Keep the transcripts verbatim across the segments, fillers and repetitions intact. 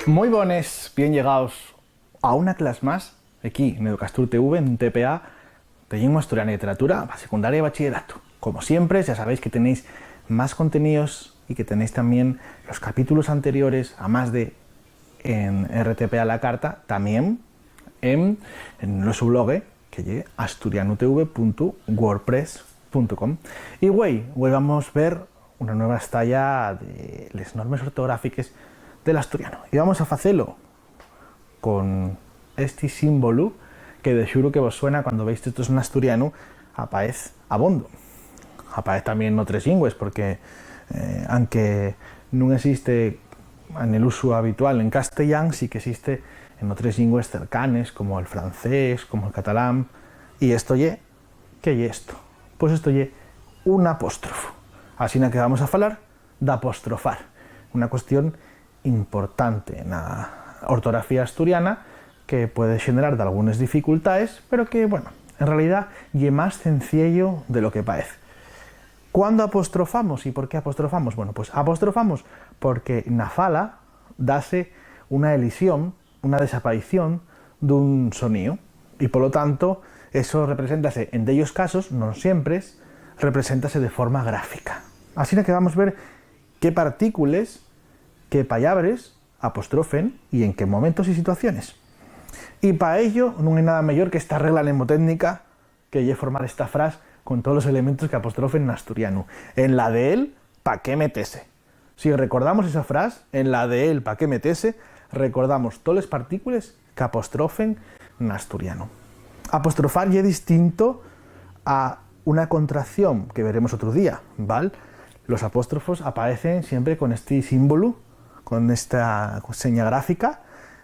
Moi bones, bien llegaos a una clas más, equí, n'Educastur T V, en T P A, de Llingua Asturiana y Literatura, pa secundaria y bachilleratu. Como siempre, ya sabéis que tenéis más contenidos y que tenéis también los capítulos anteriores, a más de en R T P A a la carta, también en, en nuesu blogue, que ye asturianutv punto wordpress punto com. Y güei, güei vamos ver una nueva estaya de les normes ortográfiques del asturianu. Y vamos a facelo con esti símbolu que de xuru que vos suena cuando veis textos n'asturianu, apaez abondo. Apaez tamién n'otres llingües, porque, eh, anque nun existe en el usu habitual en castellán, sí que existe en otres llingües cercanes, como el francés, como el catalán. Y esto ye, ¿qué ye esto? Pues esto ye un apóstrofo. Asina que vamos a falar d'apostrofar, una cuestión importante na ortografía asturiana que puede xenerar dalgunes dificultaes, pero que, bueno, en realidá ye más cenciello de lo que paez. ¿Cuándo apostrofamos y por qué apostrofamos? Bueno, pues apostrofamos porque na fala dase una elisión, una desaparición d'un soníu, y, polo tanto, eso represéntase en dellos casos, non siempres, represéntase de forma gráfica. Asina que vamos ver qué partícules, qué pallabres apostrofen y en qué momentos y situaciones. Y pa ello nun hai nada meyor que esta regla mnemotécnica, que ye formar esta fras con tolos elementos que apostrofen n'asturianu. En la de él, ¿pa qué metese? Si recordamos esa fras, en la de él, ¿pa qué metese?, recordamos toles partícules qu'apostrofen n'asturianu. Apostrofar ye distinto a una contracción, que veremos otru día, ¿val? Los apóstrofos apaecen siempre con esti símbolu, con esta seña gráfica,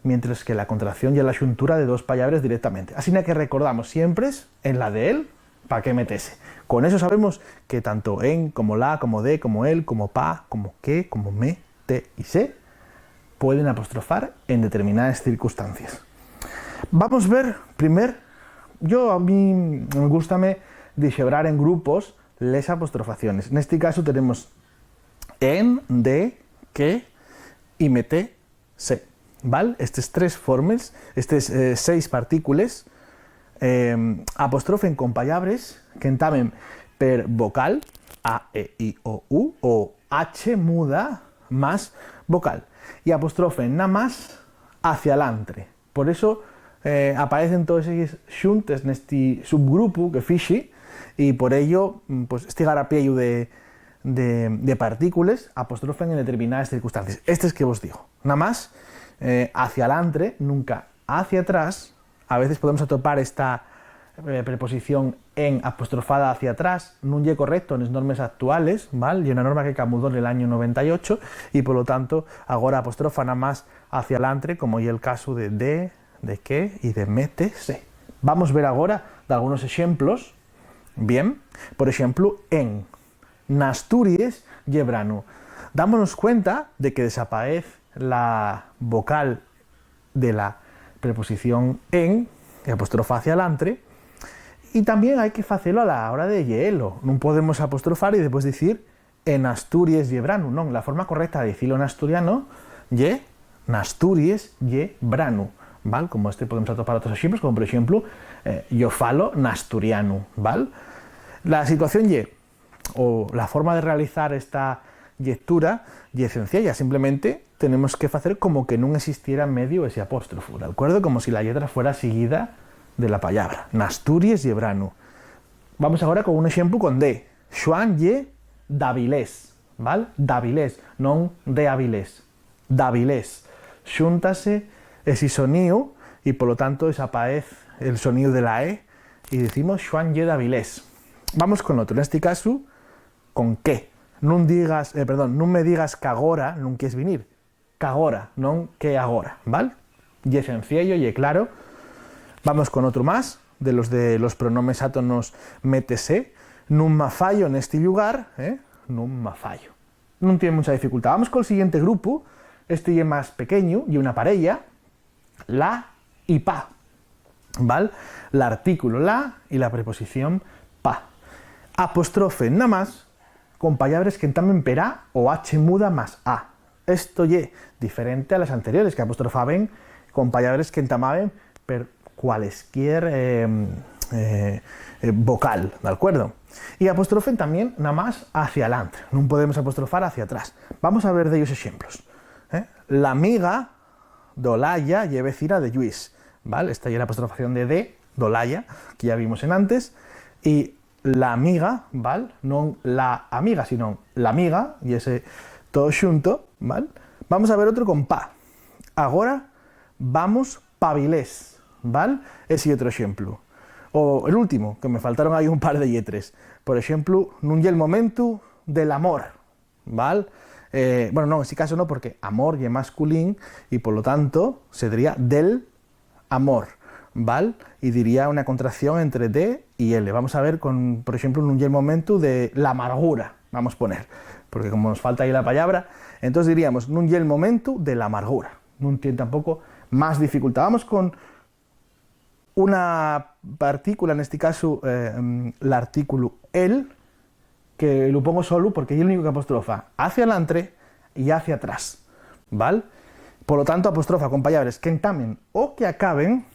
mientres que la contracción ye la xuntura de dos pallabres directamente. Asina que recordamos siempre en la de él, ¿pa qué metese? Con eso sabemos que tanto en, como la, como de, como el, como pa, como que, como me, te y se pueden apostrofar en determinaes circunstancies. Vamos ver, primer, yo a mí me gústame dixebrar en grupos les apostrofaciones. Nesti casu tenemos en, de, que y mete, se, ¿val? Estes tres formes, estes, eh, seis partícules, eh, apostrofen con pallabres qu'entamen per vocal, a, e, i, o, u, o h muda más vocal, y apostrofen namás hacia alantre. Por eso, eh, apaecen toes elles xuntes nesti subgrupu que fixi, y por ello, mm, pues, esti garapiellu de, de, de partícules apostrofen en determinaes circunstancies. Estes que vos digo. Namás, eh, hacia alantre, nunca hacia atrás. A veces podemos atopar esta, eh, preposición en apostrofada hacia atrás. Nun ye correcto nes normes actuales, ¿val? Ye una norma que camudó nel añu noventa y ocho y, polo tanto, agora apostrofa namás hacia alantre, como ye el casu de de, de que y de mete, se. Vamos ver agora dalgunos exemplos. Bien, por exemplu, en. N'Asturies ye branu. Dámonos cuenta de que desapaez la vocal de la preposición en, que apostrofa hacia alantre, y tamién hai que facelo a la hora de lleelo. Nun podemos apostrofar y después dicir en Asturies ye branu. Non, la forma correcta de dicilo n'asturiano ye n'Asturies ye branu, ¿val? Como este podemos atopar otros exemplos, como por exemplu, eh, yo falo n'asturianu, ¿val? La situación ye, o la forma de realizar esta llectura ye cenciella, simplemente tenemos que facer como que nun existiera en medio ese apóstrofo, ¿de acuerdo? Como si la lletra fuera siguida de la pallabra. N'Asturies ye branu. Vamos agora con un exemplu con de. Xuan ye d'Avilés, ¿val? D'Avilés, non de Avilés. D'Avilés. Xúntase esi soníu y, polo tanto, desapaez el soníu de la e y dicimos Xuan ye d'Avilés. Vamos con otro, nesti casu, con que. Nun digas, eh, perdón, nun me digas qu'agora nun quies vinir. Qu'agora, non que agora, ¿val? Ye senciello, ye claro. Vamos con otru más, de los de los pronomes átonos, mete se. Nun m'afayo nesti llugar, ¿eh? Nun m'afayo. Nun tien muncha dificultá. Vamos col siguiente grupu. Este ye más pequeñu, ye una parella. La y pa, ¿val? L'artículu la y la preposición pa. Apostrofen namás con pallabres qu'entamen per a o h muda más a. Esto ye diferente a les anteriores, que apostrofaben con pallabres qu'entamaben per cualesquier eh, eh, eh, vocal, ¿d'alcuerdo? Y apostrofen tamién namás hacia adelante, nun podemos apostrofar hacia atrás. Vamos a ver dellos exemplos. ¿Eh? L'amiga d'Olaya ye vecina de Lluís, ¿val? Esta ye l'apostrofación de de, d'Olaya, que ya vimos en antes, y la amiga, ¿val? Non la amiga, sino la amiga, y ese todo xunto, ¿val? Vamos a ver otro con pa. Agora vamos p'Avilés, ¿val? Ese ye otro exemplu. O el último, que me faltaron ahí un par de lletres. Por exemplu, nun ye'l momentu del amor, ¿val? Eh, bueno, no, en este caso no, porque amor ye masculín y, por lo tanto, se diría del amor, ¿val? Y diría una contracción entre de y ele. Vamos a ver, con, por exemplu, nun ye'l momentu de l'amargura, vamos poner, porque como nos falta ahí la pallabra, entós diríamos, nun ye'l momentu de l'amargura. Nun tien tampoco más dificultá. Vamos con una partícula, nesti casu, eh, mm, l'artículu el, que lu pongo solu porque ye l'único qu'apostrofa hacia alantre y hacia atrás, ¿val? Polo tanto, apostrofa con pallabres qu'entamen o que acaben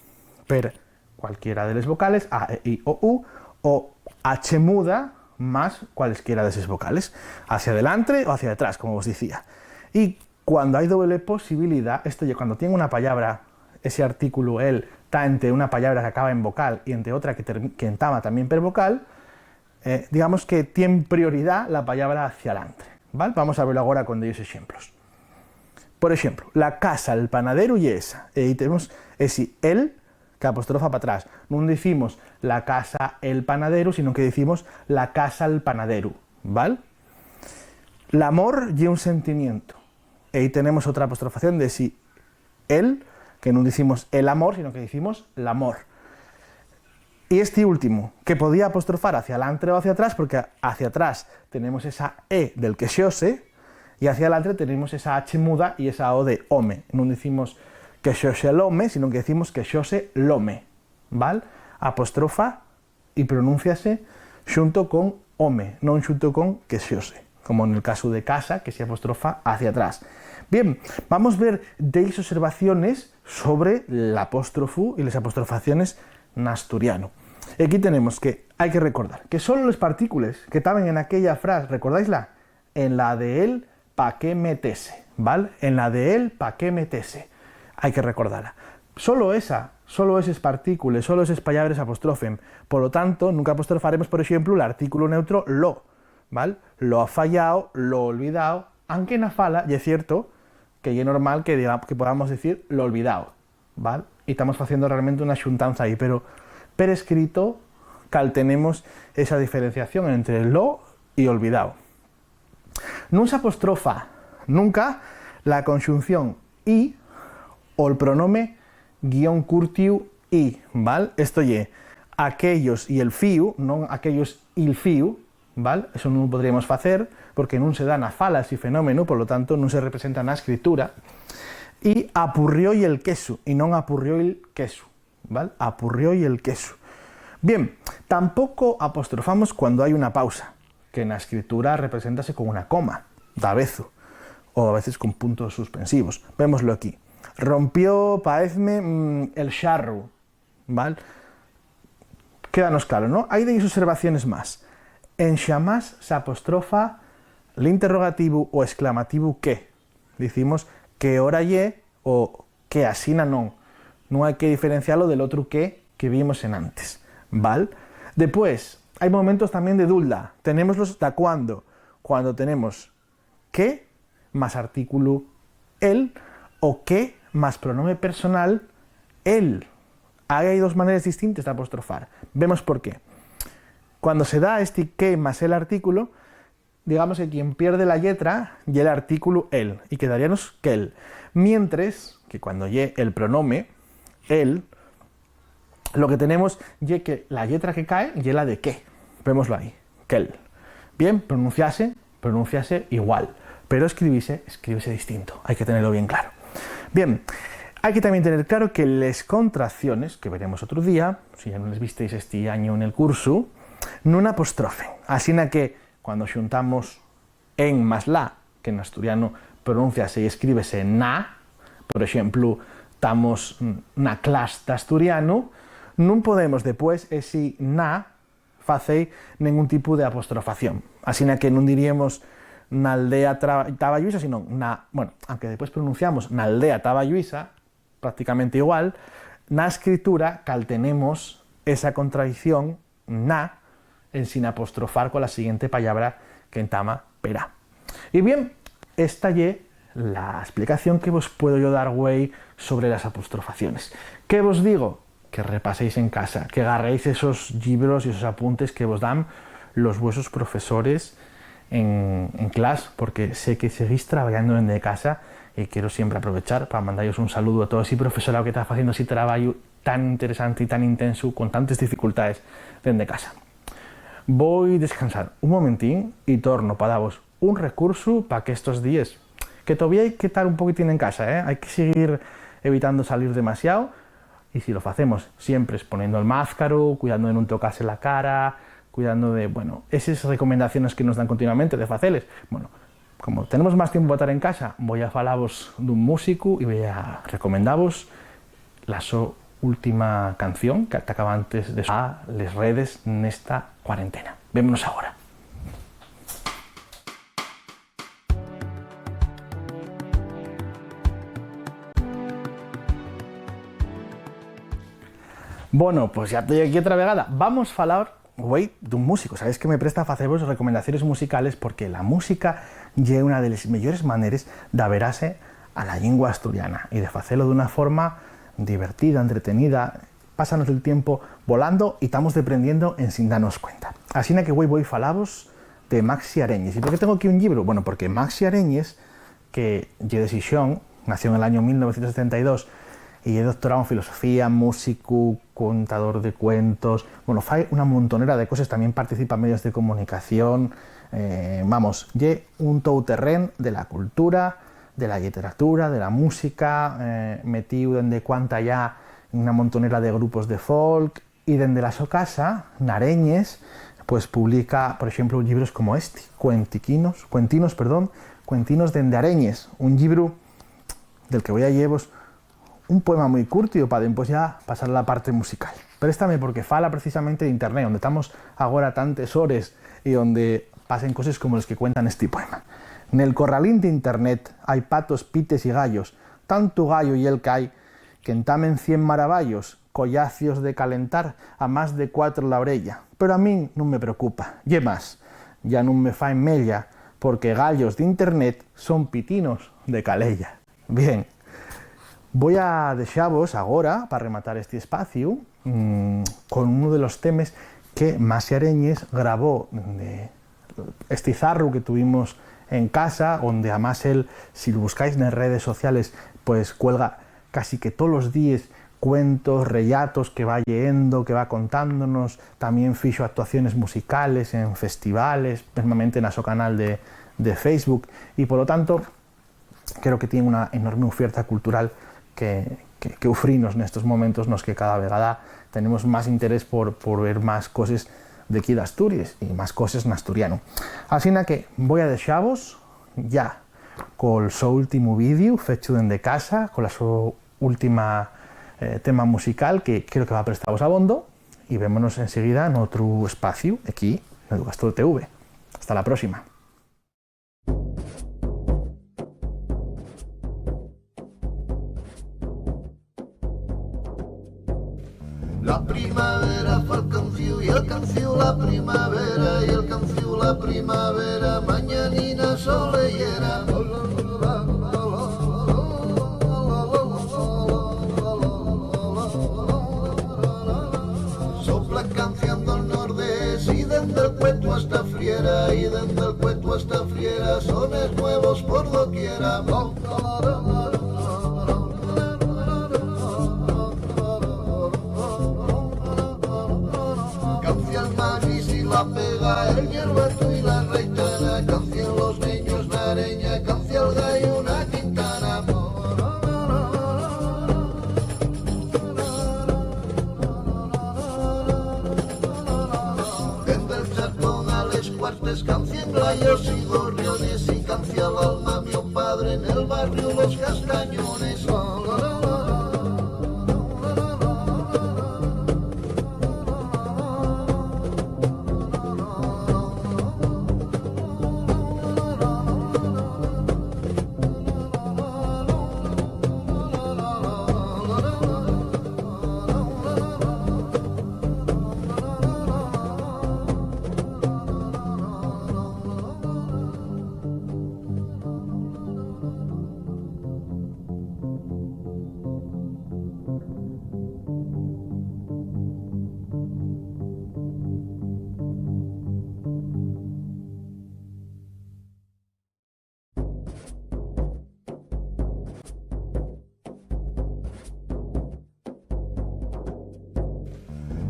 per cualquiera de les vocales, a, e, i, o, u, o h muda más cualesquiera de ses vocales, hacia adelantre o hacia detrás, como vos dicía. Y cuando hai doble posibilidá, esto ye cuando tien una pallabra, ese artículu el ta ente una pallabra qu'acaba en vocal y ente otra que termi-, qu'entama tamién per vocal, eh, digamos que tien prioridá la pallabra hacia alantre, ¿val? Vamos a velo agora con dellos exemplos. Por exemplu, la casa'l panaderu ye esa. E aí tenemos esi el qu'apostrofa p'atrás. Nun dicimos la casa el panaderu, sino que dicimos la casa'l panaderu, ¿val? L'amor ye un sentimientu. E aí tenemos otra apostrofación d'esi el, que nun dicimos el amor, sino que dicimos l'amor. Y esti últimu, que podía apostrofar hacia alantre o hacia atrás, porque hacia atrás tenemos esa e del quexose, y hacia alantre tenemos esa h muda y esa o de home. Nun dicimos quexose l'home, sino que dicimos quexose l'home, ¿val? Apostrofa y pronúnciase xunto con home, non xunto con quexose, como nel casu de casa, que se apostrofa hacia atrás. Bien, vamos ver delles observaciones sobre l'apóstrofu y les apostrofaciones n'asturianu. Y aquí tenemos que hai que recordar que solo les partícules que taben en aquella frase, ¿recordáisla? En la de el, ¿pa qué metese? ¿Val? En la de el, ¿pa qué metese? Hai que recordala. Solo esa, solo eses partícules, solo eses pallabres apostrofen. Polo tanto, nunca apostrofaremos, por exemplu, l'artículu neutro lo, ¿val? Lo ha fallao, lo olvidao, anque na fala, ye cierto que ye normal que diga-, que podamos dicir lo olvidao, ¿val? Y tamos faciendo realmente una xuntanza ahí, pero per escrito caltenemos esa diferenciación entre lo y olvidao. Nun s'apostrofa nunca la conxunción y o'l pronome guión curtiu y, ¿val? Esto ye aquellos y el fíu, non aquellos y'l fíu, ¿val? Eso nun lo podríamos facer porque nun se da na fala esi fenómenu, polo tanto, nun se representa na escritura. Y apurrió'l quesu, y non apurrió'l quesu, ¿val? Apurrió'l quesu. Bien, tampoco apostrofamos cuando hai una pausa, que na escritura represéntase con una coma, davezu, o a veces con puntos suspensivos. Vémoslo aquí. Rompió, paezme, mm, el xarru, ¿val? Quédanos claro, ¿no? Hai delles observaciones más. Enxamás s'apostrofa l'interrogativu o exclamativu que. Dicimos qué hora ye o que asina non. Nun hai que diferencialo del otru que que vimos enantes, ¿val? Depués, hai momentos tamién de dulda. Tenémoslos ta cuando. Cuando tenemos que más artículu el o que más pronome personal el. Ahí hai dos maneres distintes d'apostrofar. Vemos por qué. Cuando se da esti que más el artículu, digamos que quien pierde la lletra ye l'artículu el, y quedaríanos quel. Mientres que cuando ye el pronome el, lo que tenemos ye que la lletra que cae ye la de que. Vémoslo ahí, quel. Bien, pronunciase, pronunciase igual, pero escribise, escríbese distinto. Hai que tenelo bien claro. Bien, hai que tamién tener claro que les contracciones, que veremos otru día, si ya nun les visteis esti añu nel cursu, nun apostrofen. Asina que, cuando xuntamos en más la, que n'asturianu pronúnciase y escríbese na, por exemplu, tamos na clas d'asturianu, nun podemos depués esi na facei nengún tipu de apostrofación. Asina que nun diríemos n'aldea tra-, Taba Lluisa, sino na, bueno, aunque depués pronunciamos n'aldea Taba Lluisa, prácticamente igual, na escritura caltenemos esa contradición na ensin apostrofar cola siguiente pallabra qu'entama per a. Y bien, esta ye la esplicación que vos puedo yo dar güei sobre las apostrofaciones. ¿Qué vos digo? Que repaséis en casa, que garréis esos llibros y esos apuntes que vos dan los vuesos profesores en, en clas, porque sé que seguís trabayando dende casa y quiero siempre aprovechar pa mandallos un saludu a todo esi profesorao que ta faciendo esi trabayu tan interesante y tan intensu con tantes dificultaes dende casa. Voi descansar un momentín y torno pa davos un recursu pa qu'estos díes, que tovía hai que tar un poquitín en casa, ¿eh? Hai que siguir evitando salir demasiao, y si lo facemos siempre es poniendo el mázcaru, cuidando de nun tocase la cara, cuidando de, bueno, eses recomendaciones que nos dan continuamente de faceles. Bueno, como tenemos más tiempo pa tar en casa, voi a falavos d'un músicu y voi a recomendavos la so última canción, que atacaba antes de a les redes nesta cuarentena. Vémonos agora. Bueno, pues ya estoy aquí otra vegada. Vamos a falar güei, d'un músico. Sabéis que me presta facevos recomendaciones musicales porque la música ye una de les meyores maneres d'averase a la llingua asturiana y de facelo d'una forma divertida, entretenida. Pásanos el tiempo volando y tamos deprendiendo ensin danos cuenta. Asina que güei voi falavos de Maxi Areñes. ¿Y por qué tengo aquí un llibru? Bueno, porque Maxi Areñes, que ye de Xixón, nació en el año mil novecientos setenta y dos y ye doctorado en filosofía, músicu, contador de cuentos, bueno, fai una montonera de coses, también participa en medios de comunicación, eh, vamos, ye un touterrén de la cultura, de la lliteratura, de la música, eh, metíu dende cuanta ya en una montonera de grupos de folk, y dende la so casa, n'Areñes, pues publica, por exemplu, llibros como esti, Cuentiquinos, Cuentinos, perdón, Cuentinos dende Areñes, un llibru del que voi a llevos un poema mui curtiu pa dempués ya pasar a la parte musical. Préstame porque fala precisamente de internet, onde tamos agora tantes hores y onde pasen coses como les que cuentan esti poema. Nel corralín d'internet hai patos, pites y gallos, tantu gallo ye'l qu'hai qu'entamen cien marabayos, collacios de calentar a más de cuatro la orella. Pero a min nun me preocupa, ye más, ya nun me faen mella, porque gallos d'internet son pitinos de calella. Bien, voi a dexavos agora, pa rematar esti espaciu, mm, con unu de los temes que Maxi Areñes grabó de esti zarru que tuvimos en casa, onde amás él, si lo buscáis nes redes sociales, pues cuelga casi que tolos díes cuentos, rellatos que va lleendo, que va contándonos. Tamién fixo actuaciones musicales en festivales, mesmamente na so canal de, de Facebook. Y, polo tanto, creo que tien una enorme ufierta cultural que, que, que ufrinos nestos momentos nos que cada vegada tenemos más interés por, por ver más coses d'equí d'Asturies y más coses n'asturianu. Asina que voi a dexavos ya col so últimu vídeo fechu dende casa, cola so última, eh, tema musical que creo que va prestavos abondo, y vémonos enseguida n'otru espaciu equí n'Educastur T V. Hasta la próxima. La primavera fue el canciu y el canciu la primavera y el canciu la primavera, mañanina soleyera. Sopla canciando el nordés y dende el Cueto hasta Friera, y dende el Cueto hasta Friera, sones nuevos por doquiera. Cancia el maíz y la pega, el yerbato y la reitana, cancian los niños n'Areña, cancia el gallo na quintana. Dende el Charcón a les Cuartes, cancian gallos y gorriones, y cancia l'alma mio padre.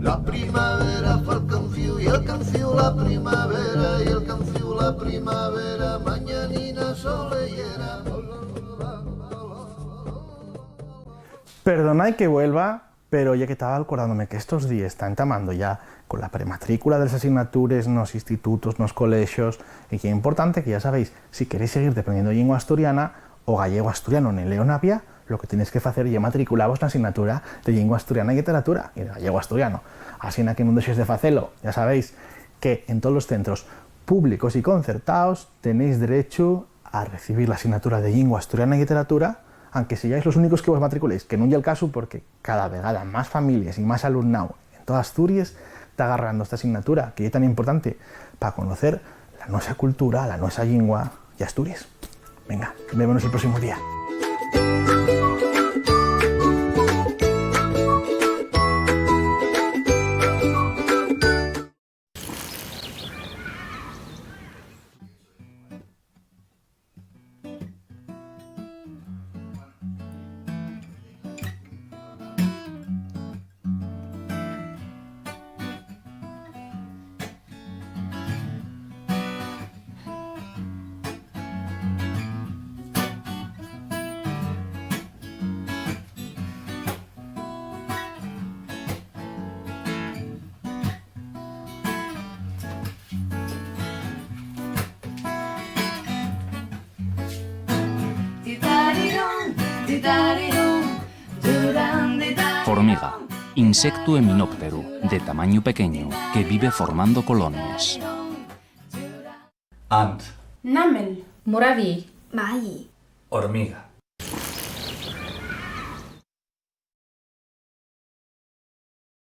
La primavera fue el canciu, y el canciu la primavera, y el canciu la primavera, mañanina soleyera. Perdonái que vuelva, pero ye que taba alcordándome que estos díes ta entamando ya con la prematrícula de les asignatures nos institutos, nos colexos, y ye importante que, ya sabéis, si queréis seguir deprendiendo llingua asturiana, o gallego-asturiano nel E O Navia, lo que tenéis que facer ye matriculavos na asignatura de llingua asturiana y lliteratura, y de gallego-asturiano. Asina que nun dexéis de facelo, ya sabéis que en tolos centros públicos y concertaos tenéis derechu a recibir la asignatura de llingua asturiana y lliteratura, anque seyáis los únicos que vos matriculéis, que nun ye el casu, porque cada vegada más families y más alumnau en toda Asturies ta agarrando esta asignatura, que ye tan importante pa conocer la nuesa cultura, la nuesa llingua y Asturies. Venga, vémonos el próximo día. Formiga, insectu eminópteru de tamañu pequeñu que vive formando colonies. Ant. Namel. Muraví. Mayi. Hormiga.